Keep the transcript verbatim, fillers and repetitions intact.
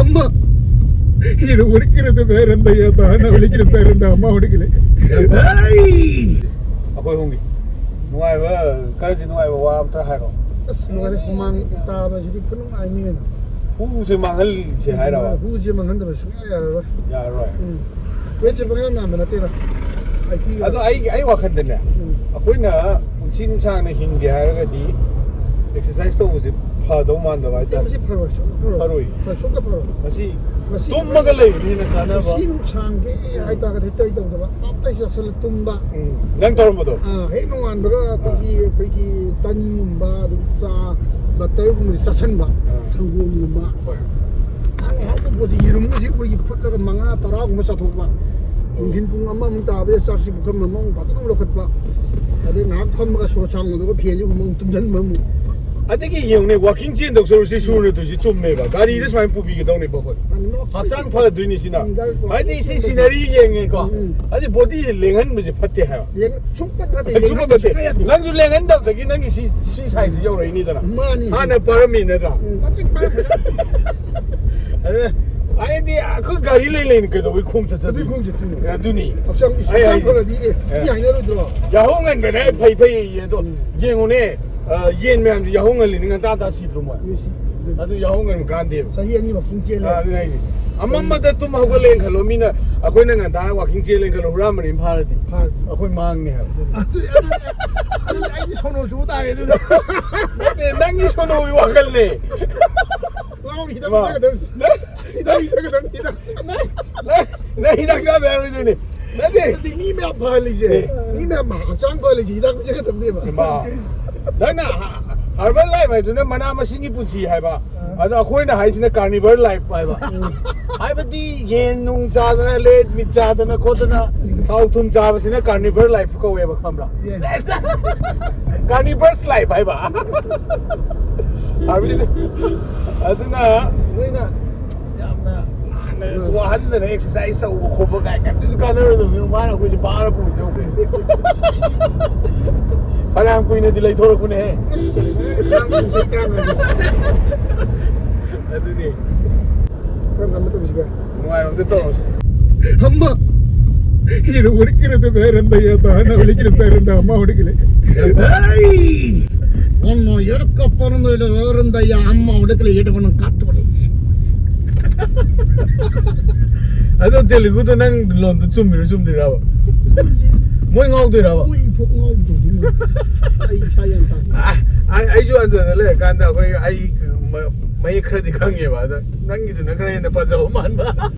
ꯑꯃ ꯍꯤꯔꯨ ꯍꯨꯔꯤꯛꯀꯤꯔꯗ ꯕꯦꯔꯟꯗ ꯌꯥ ꯇꯥꯅ ꯍꯨꯔꯤꯛꯀꯤꯔ ꯕꯦꯔꯟꯗ ꯑꯃ ꯍꯨꯔꯤꯛꯀꯤꯔꯦ. ꯑꯩꯈꯣꯏ ꯑꯍꯨꯝꯒꯤ ꯅꯨꯡꯉꯥꯏꯕ, ꯈꯔꯁꯤ ꯅꯨꯡꯉꯥꯏꯕ ꯋꯥ ꯑꯝꯇ ꯍꯥꯏꯔꯣ. ꯑꯁ, ꯂꯣꯏꯔꯦ, ꯍꯨꯃꯥꯡ ꯇꯥꯕꯁꯤꯗꯤ ꯈꯨꯅꯨꯡꯉꯥꯏ ꯑꯃꯅꯤ ꯀꯩꯅꯣ. ꯍꯨꯁꯦ ꯃꯥꯡꯍꯜꯂꯤꯁꯦ ꯍꯥꯏꯔꯕ? ꯍꯨꯁꯦ ꯃꯥꯡꯍꯟꯗꯕ ꯁꯨꯡꯌꯥ ꯌꯥꯔꯔꯣꯏ. ꯌꯥꯔꯔꯣꯏ. ꯎꯝ. ꯋꯦꯠꯁꯦ ꯄꯪꯌꯥꯝ ꯌꯥꯝꯕ ꯅꯠꯇꯦꯗ. ꯑꯩꯗꯤ ꯑꯗꯣ ꯑꯩ, ꯑꯩ ꯋꯥꯈꯟꯗꯅꯦ, ꯎꯝ. ꯑꯩꯈꯣꯏꯅ ꯄꯨꯟꯁꯤ ꯅꯨꯡꯁꯥꯡꯅ ꯍꯤꯡꯒꯦ ꯍꯥꯏꯔꯒꯗꯤ exercise ꯇꯧꯕꯁꯦ ꯐꯗꯧ ꯃꯥꯟꯗꯕ ꯍꯥꯏꯇꯥꯔꯦ. ꯃꯁꯤ ꯐꯔꯣꯏ, ꯁꯨꯡꯐ ꯐꯔꯣꯏ. ꯐꯔꯣꯏ. ꯐꯔꯣꯏ, ꯁꯨꯡꯐ ꯐꯔꯣꯏ. ꯃꯁꯤ ꯃꯁꯤ ꯇꯨꯝꯃꯒ ꯂꯩꯕꯅ ꯍꯦꯟꯅ ꯀꯥꯟꯅꯕ. ꯄꯨꯟꯁꯤ ꯅꯨꯡꯁꯥꯡꯒꯦ ꯍꯥꯏꯇꯥꯔꯒꯗꯤ ꯇꯩ ꯇꯧꯗꯕ, ꯇꯞ ꯇꯩ ꯆꯥꯁꯤꯜꯂ ꯇꯨꯝꯕ. ꯎꯝ, ꯅꯪ ꯇꯧꯔꯝꯕꯗꯣ? ꯑꯥ, ꯍꯦꯛ ꯅꯣꯡꯉꯥꯟꯕꯒ ꯑꯩꯈꯣꯏꯒꯤ, ꯑꯥ. ꯑꯩꯈꯣꯏꯒꯤ ꯇꯟꯒꯨꯝꯕ, ꯑꯗꯒꯤ ꯆꯥ, ꯕꯇꯔꯒꯨꯝꯕꯁꯦ ꯆꯥꯁꯤꯟꯕ, ꯑꯥ. ꯁꯪꯒꯣꯝꯒꯨꯝꯕ. ꯍꯣꯏ. ꯉꯥꯏꯍꯥꯛ ꯉꯥꯏꯍꯥꯛꯀꯤ ꯄꯣꯠꯁꯦ, ꯌꯦꯔꯨꯝꯒꯁꯦ ꯑꯩꯈꯣꯏꯒꯤ ꯐꯨꯠꯂꯒ ꯃꯉꯥ ꯇꯔꯥꯒꯨꯝꯕ ꯆꯥꯊꯣꯛꯄ. ꯅꯨꯡꯊꯤꯟ ꯄꯨꯡ ꯑꯃꯃꯨꯛ ꯇꯥꯕꯗ ꯆꯥꯛꯁꯤ ꯄꯨꯈꯝ ꯑꯃꯃꯨꯛ ꯐꯖꯅ ꯑꯃꯨꯛ ꯂꯧꯈꯠꯄ. ꯑꯗꯩ ꯉꯥꯏꯍꯥꯛ ꯐꯝꯃꯒ ꯁꯣꯔ ꯁꯥꯡꯅ ꯍꯣꯟꯗꯣꯛꯑꯒ ꯐꯦꯟꯁꯤ ꯍꯨꯝꯃ ꯑꯃꯨꯛ ꯇꯨꯝꯁꯤꯟꯕ ꯑꯃꯨꯛ. ꯑꯗꯒꯤ ꯌꯦꯡꯉꯨꯅꯦ, ꯋꯥꯀꯤꯡ ꯆꯦꯟꯗꯧ ꯁꯔꯨꯛꯁꯤ ꯁꯨꯔꯅ ꯇꯧꯔꯤꯁꯤ ꯆꯨꯝꯃꯦꯕ꯫ ꯒꯥꯔꯤꯗ ꯁꯨꯃꯥꯏꯅ ꯄꯨꯕꯤꯒꯗꯧꯅꯦꯕ ꯑꯩꯈꯣꯏ꯫ ꯃꯥꯅꯤ, ꯅꯣꯛ-, ꯍꯛꯆꯥꯡ ꯐꯗꯣꯏꯅꯤ ꯁꯤꯅ꯫ ꯎꯝ, ꯗꯥꯏꯔꯦꯛ ꯍꯥꯏꯗꯤ ꯋꯥꯀꯤꯡ ꯁꯤ ꯆꯦꯟꯗꯧ-, ꯁꯤꯅꯔꯤ ꯌꯦꯡꯉꯦꯀꯣ꯫ ꯎꯝ, ꯎꯝ꯫ ꯍꯥꯏꯗꯤ ꯕꯣꯗꯤꯁꯦ ꯂꯦꯡꯍꯟꯕꯁꯦ ꯐꯠꯇꯦ ꯍꯥꯏꯕ꯫ ꯂꯦꯡ-, ꯁꯨꯡꯐꯠ ꯐꯠꯇꯦ, ꯁꯨꯡꯐꯠ ꯂꯦꯡꯍꯟꯕ ꯐꯠꯇꯦ꯫ ꯁꯨꯡꯌꯥ ꯌꯥꯗꯦ꯫ ꯅꯪꯁꯨ ꯂꯦꯡꯍꯟꯗꯕꯗꯒꯤ ꯅꯪꯒꯤ ꯁꯤ, ꯁꯤ ꯁꯥꯏꯖꯁꯤ ꯌꯧꯔꯛꯏꯅꯤꯗꯅ꯫ ꯃꯥꯅꯤ꯫ ꯍꯥꯟꯅ ꯄꯥꯔꯝꯃꯤ ꯅꯠꯇ꯭ꯔꯥ? ꯎꯝ, ꯃꯇꯤꯛ ꯄꯥꯔꯝꯃꯤ꯫ ꯑꯗꯨꯅ ꯍꯥꯏꯗꯤ ꯑꯩꯈꯣꯏ ꯒꯥꯔꯤ ꯂꯩ ꯂꯩꯅ ꯀꯩꯗꯧꯕꯩ ꯈꯣꯡ ꯆꯠꯆꯗꯣꯏꯅꯣ? ꯑꯗꯨꯏ ꯈꯣꯡ ꯆꯠꯇꯣꯏꯅꯣ? ꯑꯗꯨꯅꯤ꯫ ꯍꯛꯆꯥꯡ ꯏꯁ-, ꯑꯩ ꯍꯛꯆꯥꯡ ꯍꯥꯏꯁꯦ꯫ ꯐꯔꯗꯤ ꯑꯦ, ꯑꯦ꯫ ꯃꯤ ꯍꯥꯏꯅꯔꯣꯏꯗ꯭ꯔꯣ? ꯌꯥꯍꯧ ꯉꯟꯕꯅ ꯐꯩ ꯐꯩ ꯑꯗꯣ ꯎꯝ꯫ ꯌꯦꯡꯉꯨꯅꯦ, ꯑ, ꯌꯦꯟ ꯃꯌꯥꯝꯁꯦ ꯌꯥꯍꯧ ꯉꯜꯂꯤꯅꯤ, ꯉꯟꯇꯥ ꯉꯟꯇꯥ ꯁꯤꯗ꯭ꯔꯣ ꯃꯣꯏ? ꯃꯤ ꯁꯤ-, ꯑꯗꯨ ꯌꯥꯍꯧ ꯉꯟꯕ ꯀꯥꯟꯗꯦꯕ꯫ ꯆꯍꯤ ꯑꯅꯤ ꯋꯥꯀꯤꯡ ꯆꯦꯜꯂꯦ꯫ ꯑ, ꯑꯗꯨꯅ ꯍꯥꯏꯁꯦ꯫ ꯑꯃꯝꯕꯗ ꯇꯨꯝ ꯍꯧꯒꯠꯂꯦꯅ ꯈꯜꯂꯣ, ꯃꯤꯅ ꯑꯩꯈꯣꯏꯅ ꯉꯟꯇꯥ ꯋꯥꯀꯤꯡ ꯆꯦꯜꯂꯦꯅ ꯈꯜꯂꯣ, ꯍꯨꯔꯥꯟꯕꯅ ꯐꯥꯔꯗꯤ ꯐꯥꯔꯗꯤ꯫ ꯑꯩꯈꯣꯏ ꯃꯥꯡꯅꯤ ꯍꯥꯏꯕ꯫ ꯑꯗꯨ, ꯑꯗꯨ, ꯑꯗꯨ ꯑꯩꯗꯤ ꯁꯣꯅꯣ ꯆꯨꯕ ꯇꯥꯔꯦ ꯑꯗꯨꯗꯤ꯫ ꯅꯠꯇꯦ, ꯅꯪꯒꯤ ꯁꯣꯅꯣꯒꯤ ꯋꯥꯈꯜꯅꯦ꯫ ꯉꯥꯎꯔꯤ ꯍꯤꯗꯥꯛ ꯃꯥ꯫ ꯄꯤꯖꯒꯗꯕꯅꯤ꯫ ꯅꯪ, ꯍꯤꯗꯥꯛ ꯄꯤꯖꯒꯗꯕꯅꯤ, ꯍꯤꯗꯥꯛ꯫ ꯅꯪ, ꯅꯪ ꯍꯤꯗꯥꯛ ꯆꯥꯕ ꯌꯥꯔꯣꯏꯗꯣꯏꯅꯦ꯫ ꯅꯠꯇꯦ꯫ ꯅꯠꯇꯦ, ꯃꯤ ꯃꯌꯥꯝ ꯐꯍꯜꯂꯤꯁꯦ, ꯑꯦ꯫ ꯃꯤ ꯃꯌꯥꯝ ꯍꯛꯆꯥꯡ ꯐꯍꯜꯂꯤꯁꯦ ꯍꯤꯗꯥꯛ ꯄꯤꯖꯒꯗꯕꯅꯦꯕ꯫ ꯏꯃꯥ꯫ ꯅꯪꯅ ꯍ-, herbal life ꯍꯥꯏꯗꯨꯅ ꯃꯅꯥ ꯃꯁꯤꯡꯒꯤ ꯄꯨꯟꯁꯤ ꯍꯥꯏꯕ꯫ ꯑꯗꯣ ꯑꯩꯈꯣꯏꯅ ꯍꯥꯏꯁꯤꯅ carnivore life ꯍꯥꯏꯕ꯫ ꯎꯝ꯫ ꯍꯥꯏꯕꯗꯤ ꯌꯦꯟ ꯅꯨꯡ ꯆꯥꯗꯅ, red meat ꯆꯥꯗꯅ ꯈꯣꯠꯇꯅ, ꯊꯥꯎ ꯊꯨꯝ ꯆꯥꯕꯁꯤꯅ carnivore life ꯀꯧꯋꯦꯕ, ꯈꯪꯕ꯭ꯔꯥ? Yes. Carnivore's life ꯍꯥꯏꯕ꯫ ꯍꯥꯏꯕꯗꯤ ꯑꯗꯨꯅ ꯅꯣꯏꯅ ꯌꯥꯝꯅ ꯍꯥꯟꯅ ꯋꯥꯍꯟꯗꯅ exercise ꯇꯧꯕ ꯈꯣꯠꯄ ꯀꯥꯏ ꯀꯩꯝꯇꯁꯨ ꯀꯥꯟꯅꯔꯣꯏꯗꯕꯅꯤ꯫ ꯃꯥꯅ ꯑꯩꯈꯣꯏꯁꯦ ꯄꯥꯔ ꯄꯨꯔ ꯇꯧꯈ꯭ꯔꯦ꯫ ꯐꯅꯌꯥꯝ ꯀꯨꯏꯅꯗꯤ ꯂꯩꯊꯣꯔꯛꯄꯅꯦꯍꯦ꯫ ꯑꯗꯨꯅꯤ꯫ ꯀꯔꯝ ꯀꯔꯝꯕ ꯇꯧꯁꯤꯒꯦ? ꯅꯨꯡꯉꯥꯏꯕ ꯑꯝꯇ ꯇꯧꯔꯁꯤ. ꯑꯃ ꯏꯔꯨ ꯍꯨꯔꯛꯀꯤꯔꯗ ꯕꯦꯔꯟꯗ ꯌꯥꯗ ꯍꯅ ꯍꯨꯔꯛꯀꯤꯔ ꯕꯦꯔꯟꯗ ꯑꯃ ꯍꯨꯔꯛꯀꯤꯔꯦ. ꯑꯣꯟꯅ ꯌꯔ ꯀꯞꯄꯔꯟꯗ ꯏꯔꯨ ꯍꯨꯔꯟꯗ ꯌꯥ ꯑಮ್ಮ ꯍꯨꯔꯛꯀꯤꯔꯦ ꯌꯦꯠ ꯍꯨꯔꯟ ꯀꯠꯇꯣꯂꯤ. ꯑꯗꯣ ꯇꯦꯂꯨꯒꯨꯗꯣ ꯅꯪ ꯂꯣꯟꯗꯣ ꯆꯨꯝꯃꯤꯔꯣ ꯆꯨꯝꯗ꯭ꯔꯤꯔꯕ? ꯃꯣꯏ ꯉꯥꯎꯗꯣꯏꯔꯕ? ꯃꯣꯏ ꯏꯐꯣꯛ ꯉꯥꯎꯕꯗꯧꯗꯤ ꯃꯣꯏ. ꯑꯩ ꯏꯁꯥ ꯌꯥꯝ ꯇꯥꯗꯦ. ꯑ, ꯑꯩ ꯑꯩꯁꯨ ꯑꯟꯗ꯭ꯔꯣꯗ ꯂꯩꯔꯀꯥꯟꯗ ꯑꯩꯈꯣꯏ ꯑꯩ ꯃ- ꯃꯌꯦꯛ ꯈꯔꯗꯤ ꯈꯪꯉꯦꯕ. ꯑꯗ ꯅꯪꯒꯤꯗꯨꯅ ꯈꯔ ꯍꯦꯟꯅ ꯐꯖꯕ ꯃꯥꯟꯕ.